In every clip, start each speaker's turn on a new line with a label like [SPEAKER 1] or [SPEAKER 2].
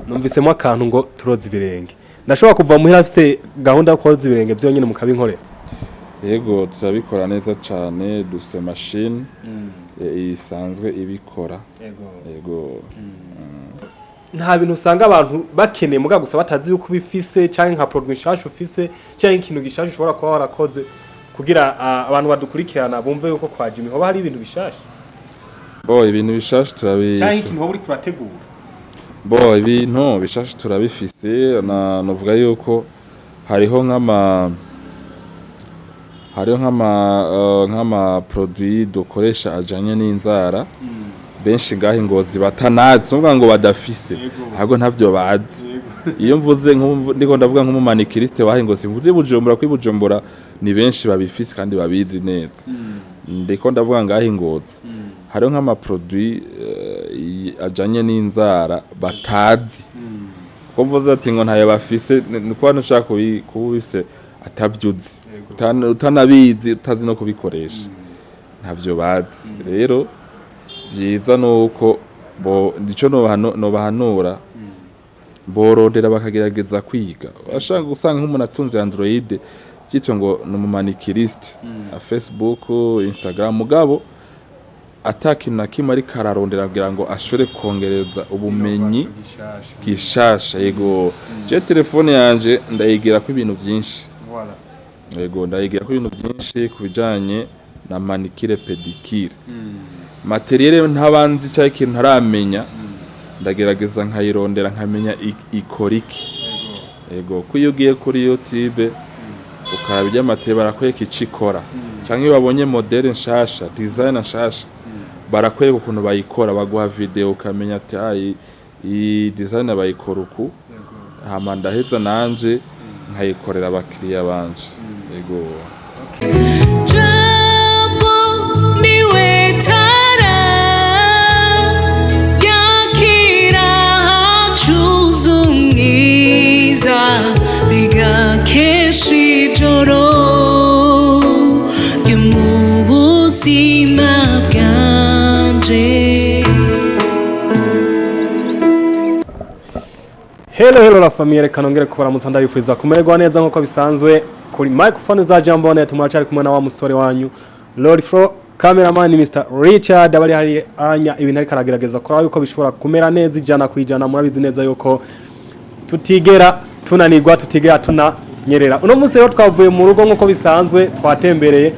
[SPEAKER 1] Numvisemo akantu ngo turoza ibirenge. Ndashobora kuva muhira afise gahunda yo koza ibirenge byonyine mukabinkorera?
[SPEAKER 2] Yego, turabikora neza cane, dufise machine isanzwe ibikora. Yego.
[SPEAKER 1] Nta bintu usanga abantu bakeneye muga gusa batazi yuko ubifise, canke nka produit nshasha ufise, canke ikintu gishasha ushobora kuba warakoze kugira abantu badukurikirana bumve yuko kwa Jimmy hoba hari ibintu bishasha?
[SPEAKER 2] Bo, ibintu bishasha turabi
[SPEAKER 1] Canke ikintu hoba uriko urategura?
[SPEAKER 2] Bo, ibintu bishasha turabifise. Na novuga yuko hariho nk'ama produit dukoresha ajanye n'inzara, benshi ngaho ingozi batanazi, uvuga ngo badafise, ahubwo ntavyo bazi. Iyo mvuze ndiko ndavuga nk'umu manucuriste waho ingozi, mvuze Bujumbura, kuri Bujumbura ni benshi babifise kandi babizi neza. Ndiko ndavuga ngaho ingozi hariho nk'ama produit ajanye n'inzara batazi. Ko mvuze ati ngo ntayo bafise, ni kuba ntushaka kuba ubifise atavyuzi, utanabizi, utazi no kubikoresha, ntavyo bazi. Rero byiza nuko bo nico nobahanura, borondera bakagerageza kwiga. Bashaka gusanga nk'umuntu atunze Android byitwa ngo ni umu manucuriste na Facebook, Instagram, mugabo ata kintu na kimwe ariko ararondera kugira ngo ashobore kongereza ubumenyi gishasha. Yego, je telefone yanje ndayigira ko ibintu byinshi. Yego, ndayigira ko ibintu byinshi ku bijanye na manicure, pédicure, matériel ntabanzi cyangwa ikintu ntaramenya, ndagerageza nkayirondera nkamenya ikora iki. Yego, ko iyo ugiye kuri YouTube ukaraba iby'amatériel, barakwereka ico ikora, canke iyo babonye modèle nshasha, design nshasha, barakwereka ukuntu bayikora, baguha video ukamenya ati: "Ah, iyi design bayikora uku." Hama ndaheza nanje nkayikorera abakiriya banje. Yego.
[SPEAKER 3] Jambo niwe tara yakira hacuze umwiza rigakesha ijoro ryo mu buzima bwanje.
[SPEAKER 1] Hello, hello la famille, reka nongere kubaramutsa, ndabifuriza kumererwa neza nkuko bisanzwe. Kuri microphone za Jambo Net muracari kumwe na wa musore wanyu Lord Fro, cameraman Mr Richard abari hari anya ibintu ariko aragerageza kora yuko bishobora kumera neza 100%. Murabizi neza yuko tutigera tunanirwa, tutigera tunanyerera. Uno munsi rero twavuye mu rugo nkuko bisanzwe, twatembereye,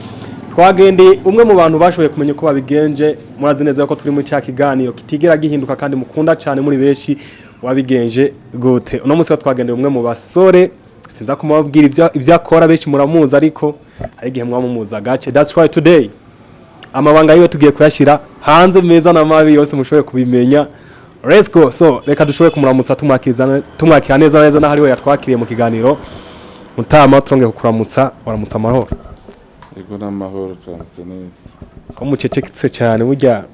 [SPEAKER 1] twagendeye umwe mu bantu bashoboye kumenya uko babigenje. Murazi neza yuko turi muri cya kiganiro kitigera gihinduka kandi mukunda cyane muri benshi, wabigenje gute. Uno munsi rero twagendeye umwe mu basore, sinza kumubabwira ibyo akora, benshi muramuzi, ariko hari igihe mwamumuza agace. That's why today amabanga yiwe tugiye kuyashyira hanze, meza na mabi yose mushoboye kubimenya. Let's go. So reka dushobore kumuramutsa, tumwakiriza, tumwakira neza neza n'aho ariwe yatwakiriye mu kiganiro. Mutama, turongeye kukuramutsa, waramutsa amahoro?
[SPEAKER 2] Yego, n'amahoro, turamutse neza.
[SPEAKER 1] Ko mucecetse cyane, burya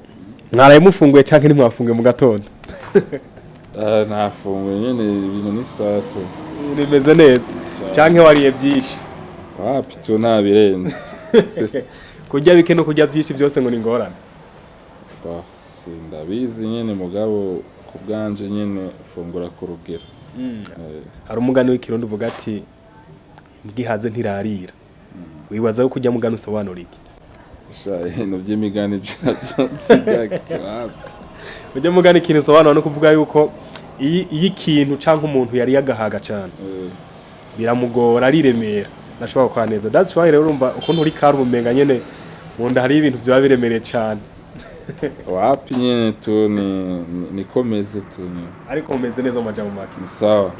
[SPEAKER 1] mwaraye mufunguye cyangwa ntimwafunguye mu gatondo?
[SPEAKER 2] Ah, nafunguye nyene, ibintu ni sato.
[SPEAKER 1] Bimeze neza cyangwa wariye byinshi?
[SPEAKER 2] Wapi tu, nabirenze.
[SPEAKER 1] Kurya bike no kurya byinshi byose ngo ni ingorane.
[SPEAKER 2] Bah, sindabizi nyene, mugabo ku bwanje nyene fungura ku rugero.
[SPEAKER 1] Hari umugani w'ikirundi uvuga ati: "Imbwa ntirarira." Wibaza ko kurya mugani usobanura iki?
[SPEAKER 2] Sha, ibintu vy'imigani nsigaye wapi.
[SPEAKER 1] Ujya mugani ikintu usobanura no kuvuga yuko iyo ikintu cyangwa umuntu yari yagahaga cyane, biramugora, ariremera, ntashobora gukora neza. That's why rero urumva ukuntu uri kari ubumenga nyene mu nda hari ibintu byaba biremereye cyane.
[SPEAKER 2] Wapi nyene tu, nikomeze tu ni.
[SPEAKER 1] Ariko mumeze neza mu majambo make?
[SPEAKER 2] Ni sawa.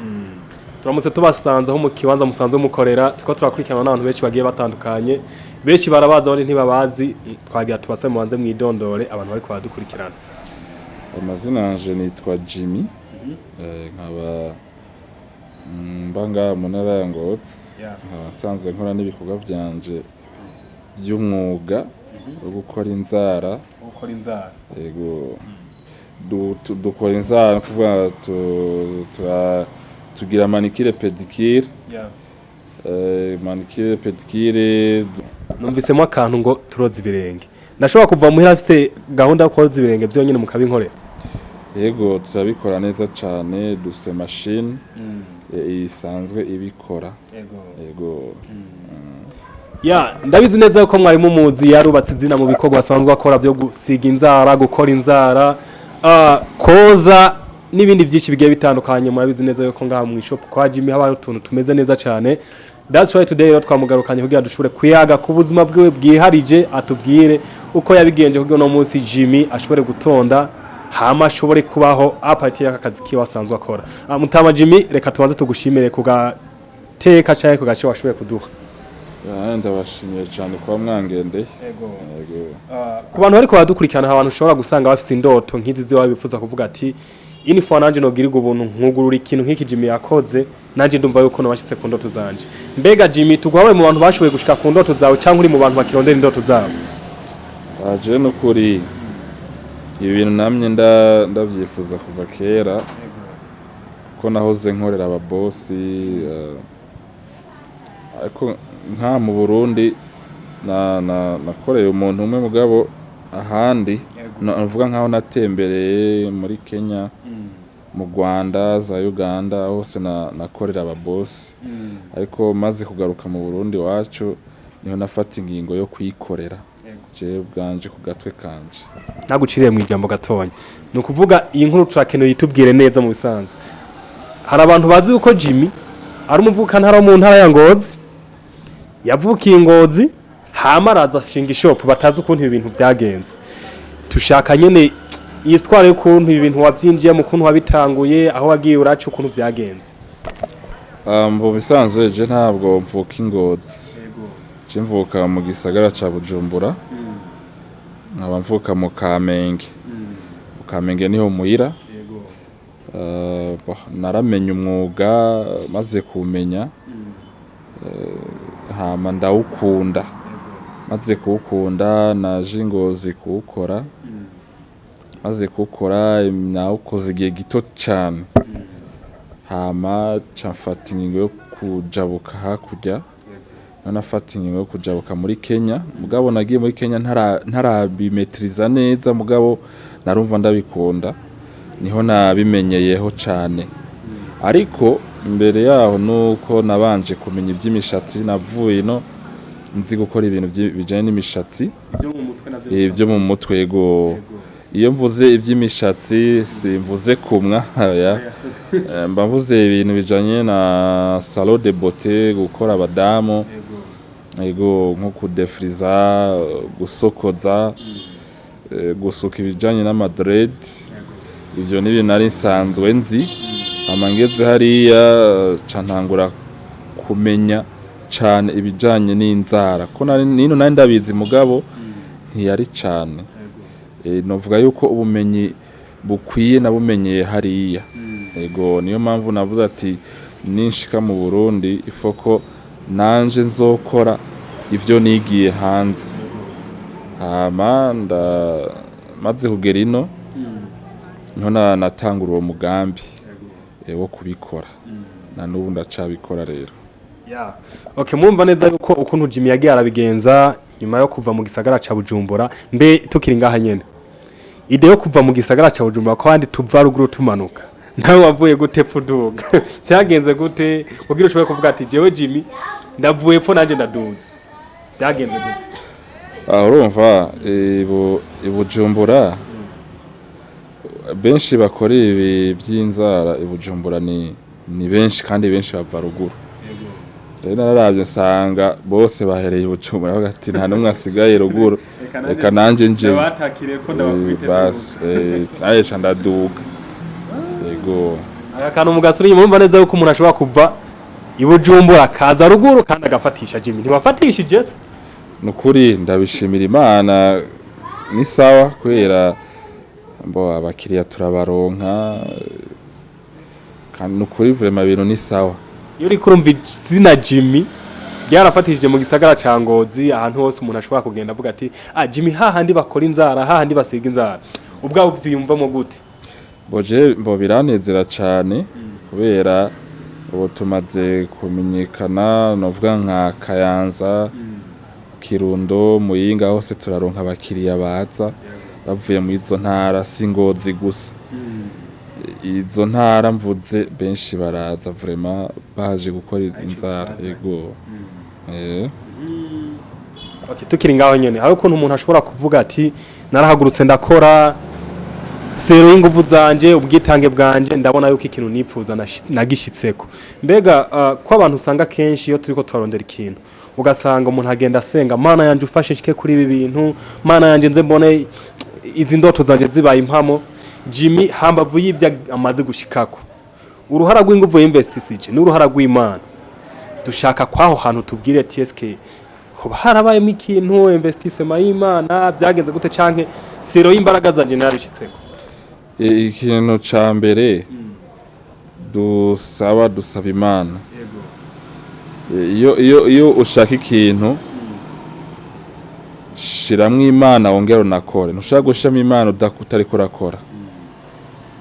[SPEAKER 1] Turamutse tubasanze aho mu kibanza musanzwe mukorera, turiko turakurikirana n'abantu benshi bagiye batandukanye. Benshi barabazi, abandi ntibabazi. Twagira tubasabe mubanze mwidondore abantu bariko baradukurikirana.
[SPEAKER 2] Amazina yanje nitwa Jimmy, nkaba mba ngaha mu ntara ya Ngozi, nkaba nsanzwe nkora n'ibikorwa vyanje vy'umwuga wo gukora inzara.
[SPEAKER 1] Gukora inzara?
[SPEAKER 2] Yego, dukora inzara, ni ukuvuga tugira manicure, pédicure, manicure, pédicure.
[SPEAKER 1] Numvisemo akantu ngo turoza ibirenge. Ndashobora kuva muhira afise gahunda yo koza ibirenge byonyine mukabinkorera?
[SPEAKER 2] Yego, turabikora neza cane, dufise machine isanzwe ibikora. Yego.
[SPEAKER 1] Ya, ndabizi neza ko mwari mumuzi, yarubatse izina mu bikorwa asanzwe akora byo gusiga inzara, gukora inzara, koza n'ibindi byinshi bigiye bitandukanye. Murabizi neza yuko ngaha mu shop kwa Jimmy haba hari utuntu tumeze neza cyane. That's why today rero twamugarukanye kugira dushobore kuyaga ku buzima bwiwe bwiharije, atubwire uko yabigenje kugira uno munsi Jimmy ashobore gutonda, hama ashobore kubaho à partir y'aka kazi kiwe asanzwe akora. Mutama Jimmy, reka tubanze tugushimire ku gateka canke ku gace washoboye kuduha.
[SPEAKER 2] Ndabashimiye cyane kuba mwangendeye.
[SPEAKER 1] Ego.
[SPEAKER 2] Yego.
[SPEAKER 1] Ku bantu bariko baradukurikirana, abantu ushobora gusanga bafise indoto nk'izi ziwabo, bifuza kuvuga ati ini fois nanje nogirirwa ubuntu nkugurura ikintu nk'iki Jimmy yakoze, nanje ndumva yuko nabashitse ku ndoto zanje. Mbega Jimmy, tuguhawe mu bantu bashoboye gushika ku ndoto zawe, cyangwa uri mu bantu bakirondera indoto zabo?
[SPEAKER 2] Aje nukuri ibi bintu namye ndavyifuza kuva kera, ko nahoze nkorera ababosi, ariko nka mu Burundi na nakoreye umuntu umwe, mugabo ahandi navuga nkaho natembereye muri Kenya, mu Rwanda, za Uganda hose nakorera ababosi, ariko maze kugaruka mu Burundi wacu niho nafata ingingo yo kwikorera jewe bwanje ku gatwe kanje.
[SPEAKER 1] Naguciriye mu ijambo gatonya, ni ukuvuga iyi nkuru turakeneye itubwire neza. Mu bisanzwe hari abantu bazi yuko Jimmy ari umuvukantara wo mu ntara ya Ngozi, yavukiye i Ngozi, hama araza ashinga ishop, batazi ukuntu ibi bintu byagenze. Tushaka nyene iyi histoire y'ukuntu ibi bintu wabyinjiyemo, ukuntu wabitanguye, aho wagiye uraca, ukuntu byagenze.
[SPEAKER 2] Mu bisanzwe je ntabwo mvuka i Ngozi, je mvuka mu gisagara ca Bujumbura, nkaba mvuka mu Kamenge. Mu Kamenge niho muhira. Bah, naramenye umwuga, maze kuwumenya hama ndawukunda. Maze kuwukunda naje i Ngozi kuwukora. Maze kuwukora nawukoze igihe gito cane, hama ca mfata ingingo yo kujabuka hakurya. Nafata ingingo yo kujabuka muri Kenya, mugabo nagiye muri Kenya ntarabimetriza neza, mugabo narumva ndabikunda, niho nabimenyeyeho cane. Ariko mbere yaho nuko nabanje kumenya ivy'imishatsi, navuye ino nzi gukora ibintu bijanye n'imishatsi.
[SPEAKER 1] Ibyo mu mutwe navyo?
[SPEAKER 2] Ibyo mu mutwe, yego. Iyo mvuze iby'imishatsi simvuze kumwa, oya. Mba mvuze ibintu bijanye na salon de beauté, gukora abadamu, yego, nko kudefriza, gusokoza, gusuka, ibijanye n'amadread. Ivyo ni ibintu nari nsanzwe nzi. Hama ngeze hariya ca ntangura kumenya cane ibijanye n'inzara, ko nari nino nari ndabizi, mugabo ntiyari cane. Novuga yuko ubumenyi bukwiye nabumenyeye hariya. Ego, niyo mpamvu navuze ati ninshika mu Burundi ifoko nanje nzokora ivyo nigiye hanze. Hama nda maze kugera ino niho natangura uwo mugambi wo kubikora, na n'ubu ndacabikora rero.
[SPEAKER 1] Yeah. Okay, murumva neza yuko ukuntu Jimmy yagiye arabigenza nyuma yo kuva mu gisagara ca Bujumbura. Mbe tukiri ngaha nyene, idée yo kuva mu gisagara ca Bujumbura, ko abandi tuva ruguru tumanuka, nawe wavuye gute pfuduga? Cyagenze gute kugira ushobore kuvuga ati jewe Jimmy ndavuye pfo nanje ndaduze? Byagenze gute?
[SPEAKER 2] Ah, urumva i Bujumbura benshi bakora ibi by'inzara i Bujumbura ni benshi, kandi benshi bava ruguru. Rero nararavye nsanga bose bahereye i Bujumbura, bavuga ati nta n'umwe asigaye ruguru, reka nanje nje.
[SPEAKER 1] Ndabatakire pfo ndabakubite.
[SPEAKER 2] Basi naje ca ndaduga, yego.
[SPEAKER 1] Aka kantu mu gasuri, murumva neza yuko umuntu ashobora kuva i Bujumbura akaza ruguru kandi agafatisha. Jimmy, ntiwafatishije se?
[SPEAKER 2] Nukuri ndabishimira Imana, ni sawa, kubera mbo abakiriya turabaronka, kandi nukuri vraiment ibintu ni sawa.
[SPEAKER 1] Iyo uriko urumva izina Jimmy ryarafatishije mu gisagara ca Ngozi, ahantu hose umuntu ashobora kugenda avuga ati ah, Jimmy hahandi bakora inzara, hahandi basiga inzara, ubwawe uvyiyumvamo gute?
[SPEAKER 2] Boje mbo biranezera cane, kubera ubu tumaze kumenyekana, novuga nka Kayanza, Kirundo, Muyinga, hose turaronka abakiriya baza bavuye muri izo ntara, si Ngozi gusa. Izo ntara mvuze, benshi baraza vraiment baje gukora inzara.
[SPEAKER 1] Tubazanye.
[SPEAKER 2] Yego.
[SPEAKER 1] Okay, tukiri ngaho nyene, hari ukuntu umuntu ashobora kuvuga ati: "Narahagurutse, ndakora sero y'inguvu zanje, ubwitange bwanje, ndabona yuko ikintu nipfuza nagishitseko." Mbega ko abantu usanga kenshi iyo turiko turarondera ikintu, ugasanga umuntu agenda asenga: "Mana yanje, ufashe nshike kuri ibi bintu, Mana yanje, nze mbone izi ndoto zanje zibaye impamo." Jimmy, hambavu y'ibyo amaze gushikako, uruhara rw'inguvu y'investisije n'uruhara rw'Imana, dushaka kwaho hantu tubwire TSK hoba harabayemo ikintu, investissement y'Imana byagenze gute, canke sero y'imbaraga zanje narabishitseko?
[SPEAKER 2] Ikintu ca mbere dusaba Imana. Iyo ushaka ikintu, shiramwo Imana, wongera unakore. Ntushaka gushiramo Imana utariko urakora,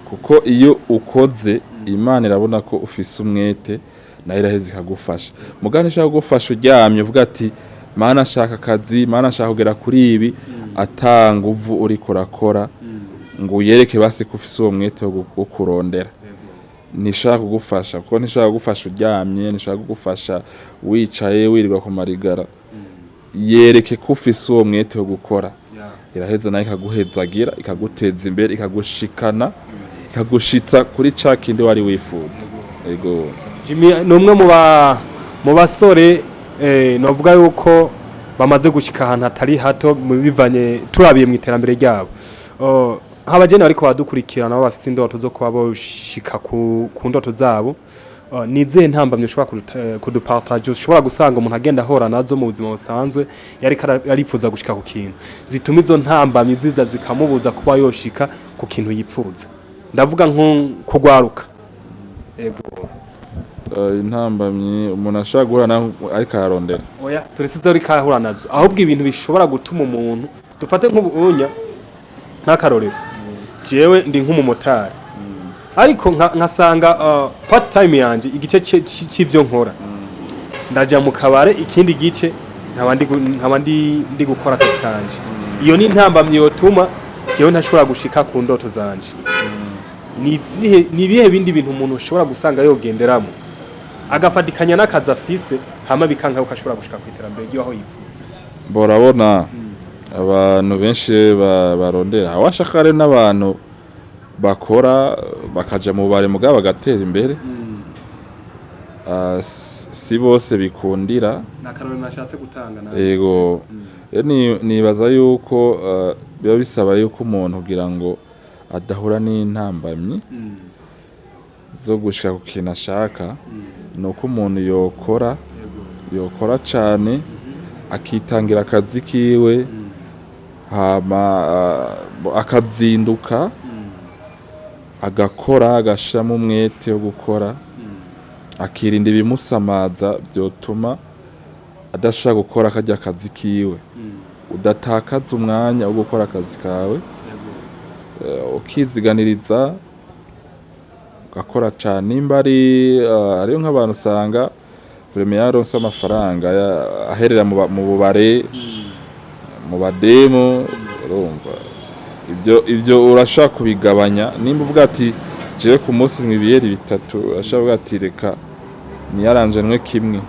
[SPEAKER 2] kuko iyo ukoze, Imana irabona ko ufise umwete, nayo iraheza ikagufasha. Mugabo ishaka kugufasha uryamye uvuga ati: "Mana, ashaka akazi, Mana, ashaka kugera kuri ibi," ata nguvu uriko urakora ngo uyereke basi ko ufise uwo mwete wo kurondera, ntishaka kugufasha, kuko ntishaka kugufasha uryamye, ntishaka kugufasha wicaye wirirwa ku marigara. Yereke ko ufise uwo mwete wo gukora, iraheza nayo ikaguhezagira, ikaguteza imbere, ikagushikana, ikagushitsa kuri ca kindi wari wifuza. Ego.
[SPEAKER 1] Jimmy ni umwe mu basore novuga yuko bamaze gushika ahantu hatari hato mu bivanye turabiye mu iterambere ryabo. Oh, abajene bariko baradukurikirana nabo bafise indoto zo kuba boshika ku ndoto zabo. Oh, ni izihe ntambamyi ushobora kudupartage, ushobora gusanga umuntu agenda ahora nazo mu buzima busanzwe, yariko arifuza gushika ku kintu, zituma izo ntambamyi ziza zikamubuza kuba yoshika ku kintu yipfuza? Ndavuga nko kugwaruka. Ego.
[SPEAKER 2] Intambamyi umuntu ashobora guhura nayo ariko ararondera?
[SPEAKER 1] Oya, turetse izo ariko arahura nazo, ahubwo ibintu bishobora gutuma umuntu, dufate nk'ubunya nk'akarorero, jewe ndi nk'umumotari, ariko nkasanga part time yanje, igice c'ivyo nkora, ndaja mu kabare, ikindi gice nkaba ndi gukora akazi kanje. Iyo ni intambamyi yotuma jewe ntashobora gushika ku ndoto zanje. Ni izihe, ni ibihe bindi bintu umuntu ashobora gusanga yogenderamo agafatikanya n'akazi afise, hama bikanka yuko ashobora gushika ku iterambere ry'aho yifuza?
[SPEAKER 2] Borabona abantu benshi barondera, awashaka rero n'abantu bakora bakaja mu bare mugabo bagatera imbere. Si bose bikundira.
[SPEAKER 1] Ni akarorero nashatse gutanga nawe.
[SPEAKER 2] Yego. Rero nibaza yuko biba bisaba yuko umuntu, kugira ngo adahura n'intambamyi zo gushika ku kintu ashaka, ni uko umuntu yokora, yokora cane, akitangira akazi kiwe, hama akazinduka agakora, agashiramo umwete wo gukora, akirinda ibimusamaza vyotuma adashobora gukora karya akazi kiwe. Udatakaza umwanya wo gukora akazi kawe, ukiziganiriza, ugakora cane. Nimba ari hariyo nk'abantu usanga vraiment yaronse amafaranga aherera mu bubare, mu bademu. Urumva ivyo urashobora kubigabanya. Nimba uvuga ati: "Jewe ku munsi nywa ibiyeri bitatu," urashobora kuvuga ati: "Reka niyaranje nywe kimwe,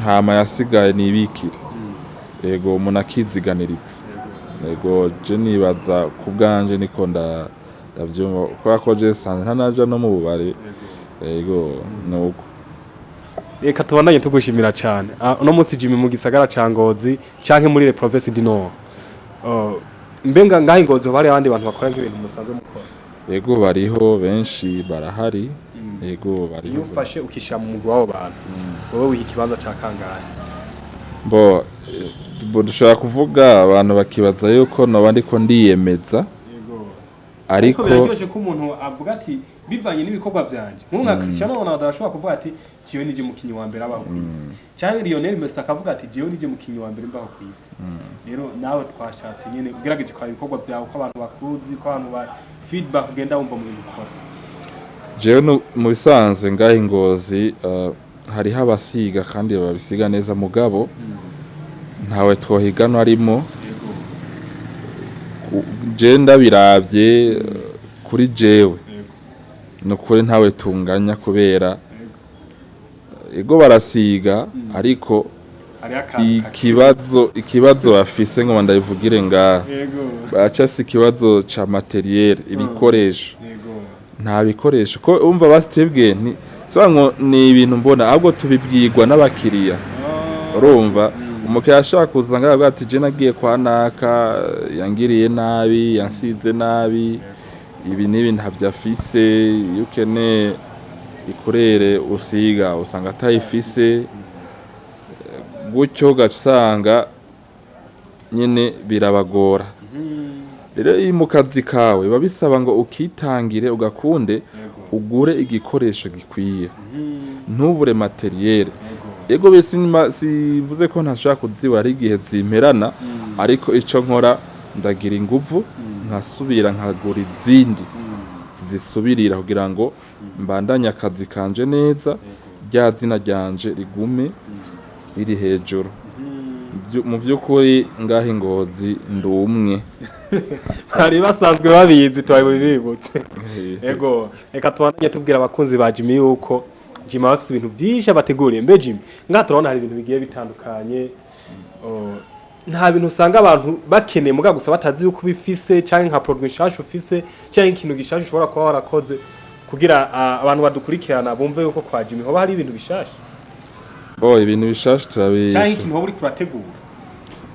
[SPEAKER 2] hama yasigaye nibikire." Yego, umuntu akiziganiriza. Yego, je nibaza ku bwanje niko ndavyumva, kubera ko je sanzwe ntanaja no mu bubare. Yego, nuko.
[SPEAKER 1] Reka tubandanye tugushimira cyane. Uno munsi Jimmy mu gisagara ca Ngozi canke muri les provinces du Nord, mbenga ngaho i Ngozi hoba hari abandi bantu bakora nk'ibintu musanzwe mukora?
[SPEAKER 2] Yego, bariho benshi, barahari. Yego,
[SPEAKER 1] Iyo
[SPEAKER 2] bariho.
[SPEAKER 1] ufashe ukishira mu mugwi w'abo bantu, wowe wiha ikibanza ca kangahe?
[SPEAKER 2] Bo dushobora kuvuga, abantu bakibaza yuko noba ndiko ndiyemeza,
[SPEAKER 1] ariko
[SPEAKER 2] ariko
[SPEAKER 1] biraryoshe ko umuntu avuga ati: "Bivanye n'ibikorwa vyanje." Nk'ubu nka Cristiano Ronaldo arashobora kuvuga ati: "Jewe nije mukinyi wa mbere abaho ku isi," canke Lionel Messi akavuga ati: "Jewe nije mukinyi wa mbere mbaho ku isi." Rero nawe twashatse nyene ugerageje kwa ibikorwa vyawe, ko abantu bakuzi, ko abantu ba feedback ugenda wumva mu bintu ukora.
[SPEAKER 2] Jewe mu bisanzwe ngaho i Ngozi hariho abasiga kandi babisiga neza, mugabo ntawe twohiganwa arimo. Je ndabiravye, kuri jewe Ni ukuri ntawe tunganya, kubera ego barasiga, ariko
[SPEAKER 1] Hariho akantu
[SPEAKER 2] ikibazo bafise, ngo ndabivugire ngaha, baracafise ikibazo ca matériel, ibikoresho. Nta bikoresho, ko umva basi twebwe nti so ngo ni ibintu mbona, ahubwo tubibwirwa n'abakiriya. Urumva, umukiriya ashaka kuza ngaha avuga ati: "Je nagiye kwa naka, yangiriye nabi, yansize nabi, ibi n'ibi ntabyo afise." Iyo ukeneye ikurere usiga, usanga atayifise gutyo, ugaca usanga nyine birabagora. Rero iyo mu kazi kawe biba bisaba ngo ukitangire, ugakunde, ugure igikoresho gikwiye, ntubure matériel. Ego bese sivuze ko ntashobora kuzibura, ari igihe zimperana, ariko ico nkora, ndagira inguvu nkasubira nkagura izindi zisubirira kugira ngo mbandanye akazi kanje neza, rya zina ryanje rigume riri hejuru. Mu by'ukuri ngaho i Ngozi ndi umwe.
[SPEAKER 1] Bari basanzwe babizi, twabibibutse. Ego, reka tubandanye tubwira abakunzi ba Jimmy yuko Jimmy aba afise ibintu byinshi abateguriye. Mbe Jimmy, ngaha turabona hari ibintu bigiye bitandukanye. Oh, nta bintu usanga abantu bakeneye muga gusa batazi yuko ubifise, canke nka produit nshasha ufise, canke ikintu gishasha ushobora kuba warakoze kugira abantu badukurikirana bumve yuko kwa Jimmy hoba hari ibintu bishasha?
[SPEAKER 2] Bo, ibintu bishasha turabi
[SPEAKER 1] Canke ikintu hoba uriko urategura?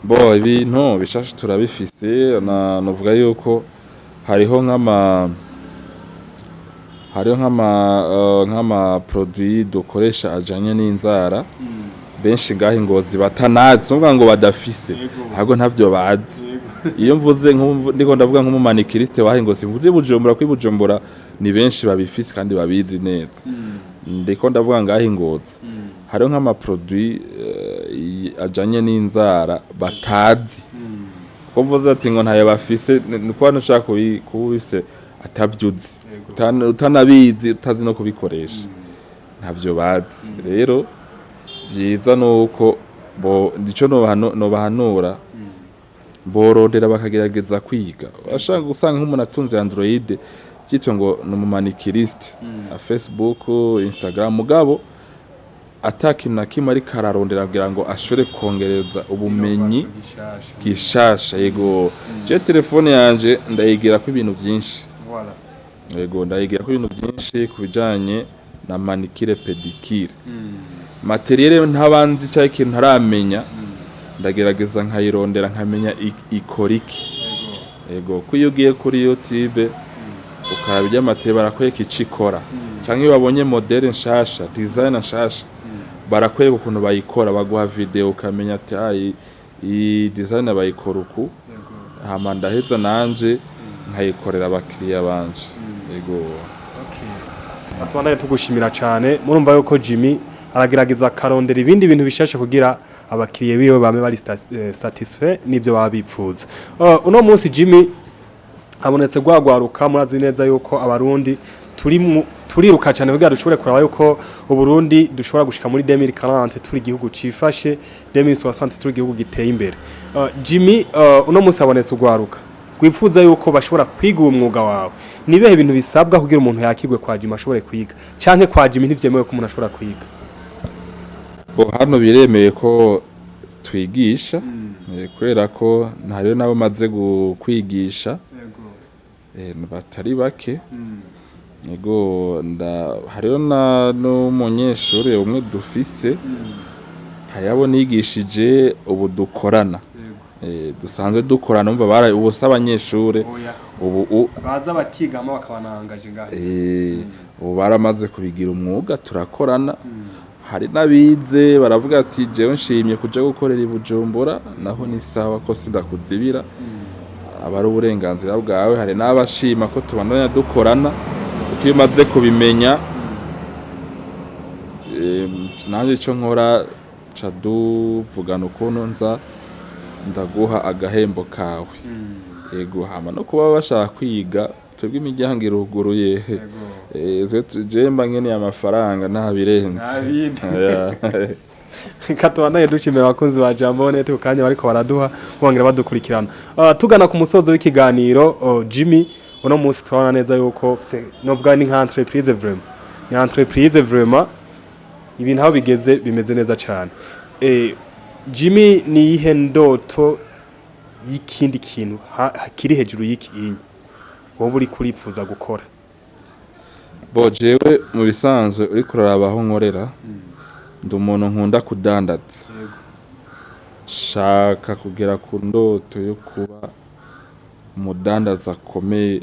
[SPEAKER 2] Bo, ibintu bishasha turabifise. Na novuga yuko hariho nk'ama produit dukoresha ajanye n'inzara, benshi ngaho i Ngozi batanazi. Nukuvuga ngo badafise, ahubwo ntavyo bazi. Iyo mvuze ndiko ndavuga nk'umu manucuriste waho i Ngozi, mvuze i Bujumbura, ko i Bujumbura ni benshi babifise kandi babizi neza. Ndiko ndavuga ngaho i Ngozi hariho nk'ama produit ajanye n'inzara batazi. Ko mvuze ati ngo ntayo bafise, ni kuba ntushaka kuba ubifise atavyuzi, utanabizi, utazi no kubikoresha, ntavyo bazi. Rero byiza nuko bo ico nobahanura, borondera bakagerageza kwiga. Bashaka gusanga nk'umuntu atunze Android byitwa ngo ni umu manucuriste na Facebook, Instagram, mugabo ata kintu na kimwe ariko ararondera kugira ngo ashobore kongereza ubumenyi
[SPEAKER 1] Innovation gishasha.
[SPEAKER 2] Gishasha. Yego, je telefone yanje ndayigira ko ibintu byinshi. Yego, ndayigira ko ibintu byinshi ku bijanye na manucure, pédicure, matériel ntabanzi cyangwa ikintu ntaramenya, ndagerageza nkayirondera, nkamenya ikora iki. Yego, ko iyo ugiye kuri YouTube ukaraba iby'amatériel, barakwereka ico ikora, canke iyo babonye modèle nshasha, design nshasha, barakwereka ukuntu bayikora, baguha video ukamenya ati: "Ah, iyi design bayikora uku." Hama ndaheza nanje nkayikorera abakiriya banje. Yego.
[SPEAKER 1] Tubandanye tugushimira cyane. Murumva yuko Jimmy aragerageza akarondera ibindi bintu bishasha kugira abakiriya biwe bame bari satisfait n'ibyo baba bipfuza. Uno munsi Jimmy habonetse gwagwaruka. Murazi neza yuko Abarundi turiruka cyane kugira dushobore kuraba yuko Uburundi dushobora gushika muri 2040 turi igihugu cifashe, 2060 turi igihugu giteye imbere. Jimmy, uno munsi habonetse ugwaruka rwifuza yuko bashobora kwiga uwo mwuga wawe. Nibihe bintu bisabwa kugira umuntu yakigwe kwa Jimmy ashobore kwiga, canke kwa Jimmy ntivyemewe ko umuntu ashobora kwiga?
[SPEAKER 2] Bo, hano biremeye ko twigisha, kubera ko hariyo nabo maze kwigisha, batari bake. Yego, hariyo na n'umunyeshuri umwe dufise, hari abo nigishije ubu dukorana, dusanzwe dukorana. Umva, bara ubu si abanyeshure ubu
[SPEAKER 1] Baza bakigama bakabanangaje ngahe.
[SPEAKER 2] Ubu baramaze kubigira umwuga, turakorana. Hari n'abize baravuga ati: "Jewe nshimye kuja gukorera i Bujumbura." Naho ni sawa, ko sindakuzibira, aba ari uburenganzira bwawe. Hari n'abashima ko tubandanya dukorana, kuko iyo umaze kubimenya, nanjye ico nkora, ca duvugana ukuntu nza ndaguha agahembo kawe. Yego, hama no kuba bashaka kwiga, twebwe imiryango iruguruye. Twe je mba nkeneye amafaranga, nta birenze.
[SPEAKER 1] Nta bindi.
[SPEAKER 2] Oya.
[SPEAKER 1] Reka tubandanye dushimira abakunzi ba Jambo Net ku kanya bariko baraduha bongera badukurikirana. Tugana ku musozo w'ikiganiro, Jimmy. Uno munsi turabona neza yuko novuga ni nka entreprise vraiment, ni entreprise vraiment. Ibintu aho bigeze bimeze neza cyane. Jimmy, ni iyihe ndoto y'ikindi kintu kiri hejuru y'iki inyi wowe uri kuripfuza gukora?
[SPEAKER 2] Bo jewe mu bisanzwe, uri kuraraba aho nkorera, ndi umuntu nkunda kudandaza. Shaka kugera ku ndoto yo kuba umudandaza akomeye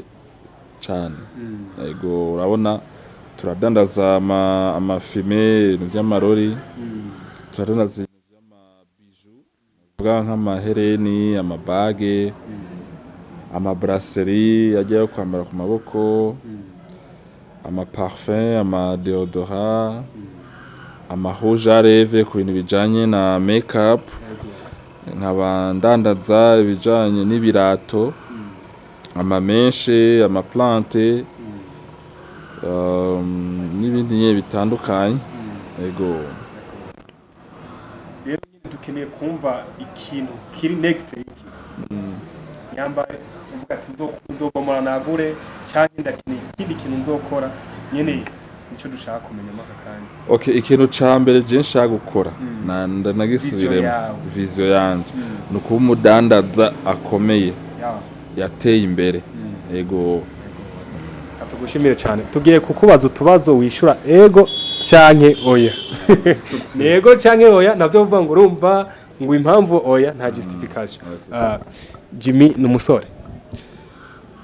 [SPEAKER 2] cyane. Yego, urabona turadandaza amafime, ibintu by'amarori, turadandaza ibintu by'amabiju, tuvuga nk'amahereni, amabage, amabracelet ajya yo kwambara ku maboko, amaparfum, amadéodorant, amarouge à lèvres, ku bintu bijanye na make-up. Nkaba ndandaza ibijanye n'ibirato, amamèches, amaplante, n'ibindi nyine bitandukanye, yego.
[SPEAKER 1] Rero nyine dukeneye kumva ikintu kiri next iki nyamba uvuga ati nzobomora nagure, canke ndakeneye ikindi kintu nzokora nyene, nico dushaka kumenya muri aka kanya.
[SPEAKER 2] Okay, ikintu ca mbere je nshaka gukora, na ndanagisubiremo,
[SPEAKER 1] Vision yawe.
[SPEAKER 2] Vision yanje ni ukuba umudandaza akomeye yateye imbere, yego.
[SPEAKER 1] Tugushimire cyane. Tugiye kukubaza utubazo, wishura ego canke oya. Ni ego canke oya, navyo uvuga ngo urumva ngo impamvu oya, nta justification. Ah, Jimmy ni umusore?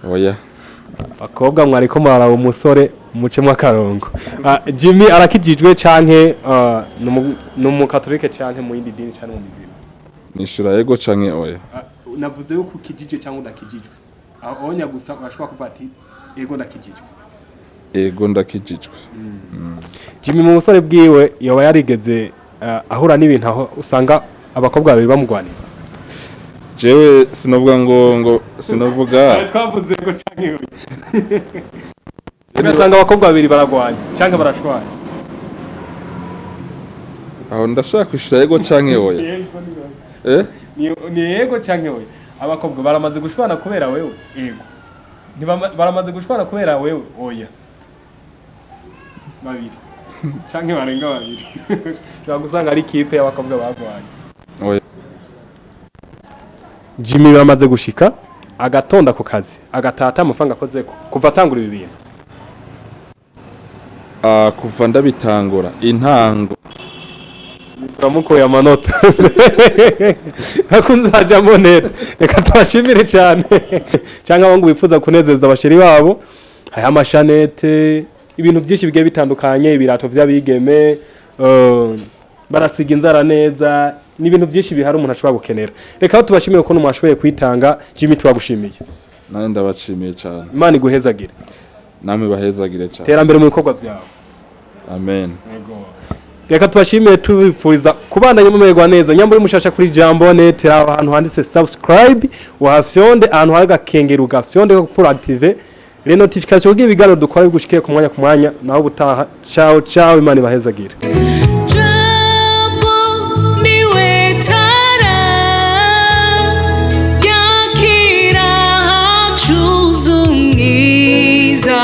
[SPEAKER 2] Oya.
[SPEAKER 1] Bakobwa mwariko muraraba umusore, mucemo akarongo. Ah, Jimmy arakijijwe canke ni umukatolike canke mu yindi dini canke mu mizima?
[SPEAKER 2] Nishura ego canke oya?
[SPEAKER 1] Ah, navuze yuko ukijije canke udakijijwe. Aho onya gusa urashobora kuvuga ati ego, ndakijijwe.
[SPEAKER 2] Ego, ndakijijwe.
[SPEAKER 1] Jimmy mu busore bwiwe yoba yarigeze ahura n'ibintu aho usanga abakobwa babiri bamugwanira?
[SPEAKER 2] Jewe sinovuga ngo sinovuga.
[SPEAKER 1] Twavuze ngo canke oya. Ugasanga abakobwa babiri baragwanya canke barashwanya.
[SPEAKER 2] Aho ndashaka kwishura ego canke oya, eh?
[SPEAKER 1] Ni yego canke oya. Abakobwa baramaze gushwana kubera wewe? Ego. Baramaze gushwana kubera wewe? Oya. Babiri canke barenga babiri, ushobora gusanga ari kipe y'abakobwa bagwanye.
[SPEAKER 2] Oya.
[SPEAKER 1] Jimmy bamaze gushika agatonda ku kazi agatata amafaranga akoze kuva atangura ibi bintu?
[SPEAKER 2] Ah, kuva ndabitangura intango.
[SPEAKER 1] Turamukuye amanota akunze hajamo neta. Reka tubashimire cyane. Cyangwa abahungu bifuza kunezeza abachéri babo, hariho amachaînettes, ibintu byinshi bigiye bitandukanye, ibirato by'abigeme, barasiga inzara neza, ni ibintu byinshi bihari umuntu ashobora gukenera. Reka aho tubashimiye ukuntu mwashoboye kwitanga. Jimmy, turagushimiye.
[SPEAKER 2] Nanjye ndabashimiye cyane.
[SPEAKER 1] Imana iguhezagire.
[SPEAKER 2] Namwe bahezagire cyane.
[SPEAKER 1] Terambere mu bikorwa byawe.
[SPEAKER 2] Amen.
[SPEAKER 1] Reka tubashimiye, tubifuriza kubandanya mumererwa neza. Nyambura mushasha kuri Jambo Net, ahantu handitse subscribe wahafyonde, ahantu hari agakengeri ugafyonde ko pour activer les notifications kugira ibiganiro dukora bigushikiye ku mwanya ku mwanya. Naho ubutaha, ciao ciao, Imana ibahezagire.
[SPEAKER 3] Jambo niwe tara yakira hacuze umwiza.